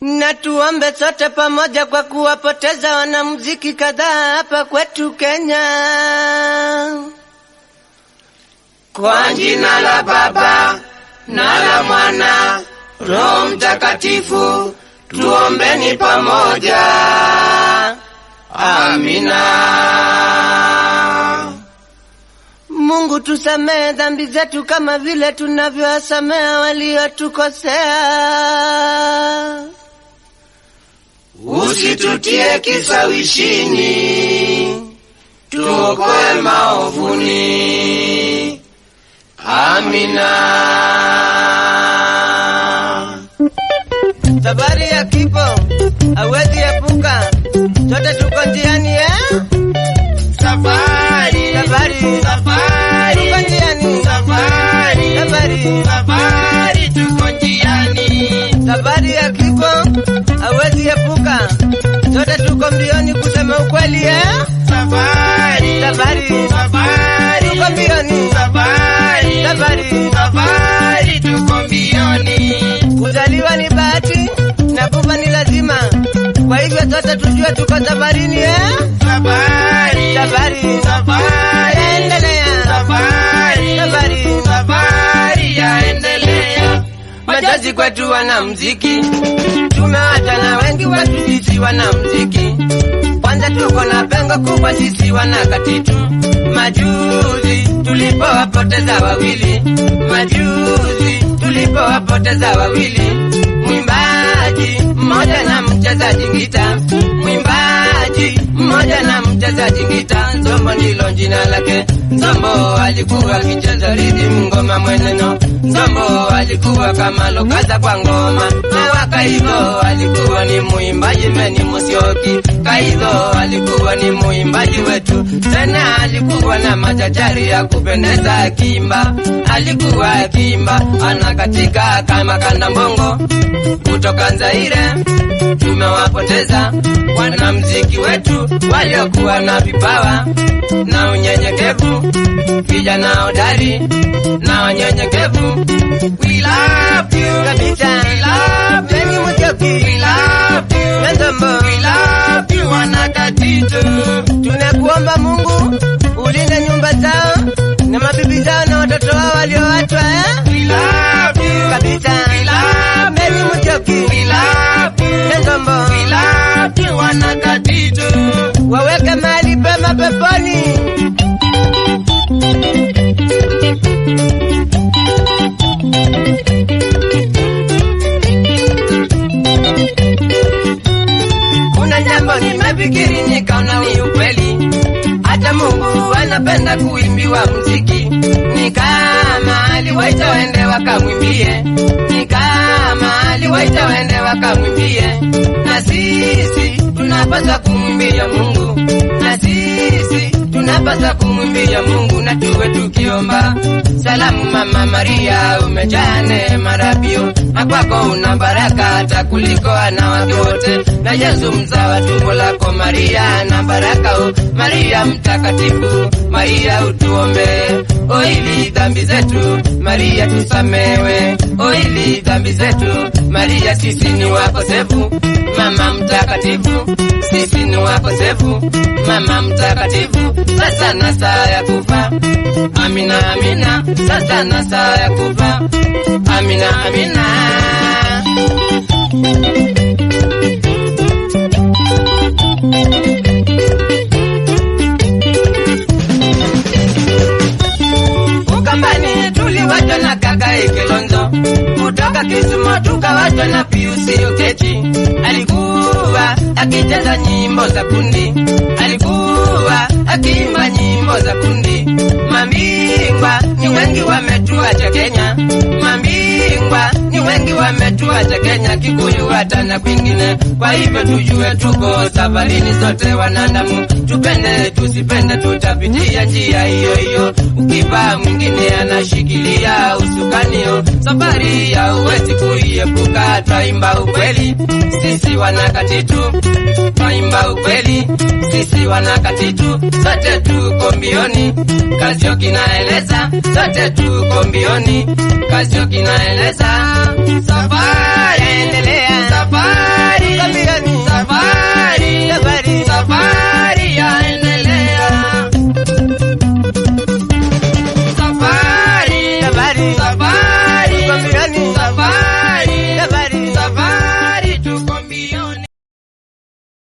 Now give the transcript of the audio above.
Na tuombe sote pamoja kwa kuwapoteza wanamuziki kadhaa hapa kwetu Kenya. Kwa jina la Baba na la Mwana Roho Mtakatifu, tuombeni pamoja. Amina. Mungu tusamehe dhambi zetu kama vile tunavyowasamehe waliotukosea. Usitutie kisawishini, tuokoe maovuni. Amina. Safari ya kifo hawezi epuka, sote tuko njiani eh? Safari, Safari, safari, tuko njiani. Safari, Safari, safari, tuko njiani. Safari ya kifo hawezi epuka, sote tuko mbioni kusema ukweli eh? Safari, Safari, safari, tuko mbioni. Safari, Safari, safari, tuko mbioni. Kuzaliwa ni bahati na kufa ni lazima, kwa hivyo sote tujue tuko safarini eh? Safari, Safari, safari, endelea. Safari, Safari, safari yaendelea. Majazi kwetu wana mziki, tumewacha na wengi wetu sisi wana mziki. Kwanza tuko na pengo kubwa sisi wana Katitu. Majuzi tulipowapoteza wawili, majuzi tulipowapoteza wawili, mwimbaji mmoja na mchezaji ngita, mwimbaji mmoja na mchezaji ngita. Nzombo ndilo jina lake. Nzombo alikuwa akicheza rhythm ngoma mweneno. Nzombo alikuwa kama Lokaza kwa ngoma na Wakaigo alikuwa ni muimbaji meni Musyoki. Kaigo alikuwa ni muimbaji wetu, tena alikuwa na machachari ya kupendeza akiimba. Alikuwa akiimba anakatika kama kandambongo kutoka Zaire. Tumewapoteza wanamuziki wetu waliokuwa na vipawa na unyenyekevu, vijana hodari na wanyenyekevu. We love you Kabisa. We love you. Benny Musyoki. We love you. Nzombo. We love you, wanakatitu. Tunakuomba Mungu ulinde nyumba zao na mabibi zao na watoto wao walioachwa eh? We love you. Kabisa. We love Benny Musyoki. We love you. Nzombo. We love you, wanakatitu. Waweke mahali pema peponi. Kuna jambo nimefikiri nikaona ni ukweli, hata Mungu anapenda kuimbiwa muziki. Ni kama aliwaita waende wakamwimbie, ni kama aliwaita waende wakamwimbie, na sisi tunapaswa kumwimbia Mungu, na sisi tunapaswa kumwimbia Mungu, na tuwe tukiomba. Salamu Mama Maria, umejaa neema rabio, na kwako una baraka hata kuliko wanawake wote, na Yesu mzao tumbo lako Maria na baraka o Maria mtakatifu, Maria utuombee, o ili dhambi zetu Maria tusamewe, o ili dhambi zetu Maria, sisi ni wakosefu, Mama mtakatifu, sisi ni wakosefu, Mama mtakatifu, sasa na saa ya kufa. Amina, amina, sasa na saa ya kufa. Amina, amina. Ukambani tuliwachwa na kaka Kilonzo, kutoka Kisumu tukawachwa na Pius Okechi. Alikuwa akicheza nyimbo za kundi, alikuwa akiimba nyimbo za kundi. Mambingwa ni wengi wametuacha Kenya, mambingwa ni wengi wametuacha Kenya, Kikuyu hata na kwingine. Kwa hivyo tujue tuko safarini sote wanadamu, tupende tusipende, tutapitia njia hiyo hiyo. Ukipa mwingine anashikilia usukanio, safari ya huwezi kuiepuka. Twaimba ukweli sisi wanakatitu, twaimba ukweli sisi wanakatitu, sote tuko mbioni, Kazioki naeleza, sote tuko mbioni, Kazioki naeleza, Safari endelea. Safari.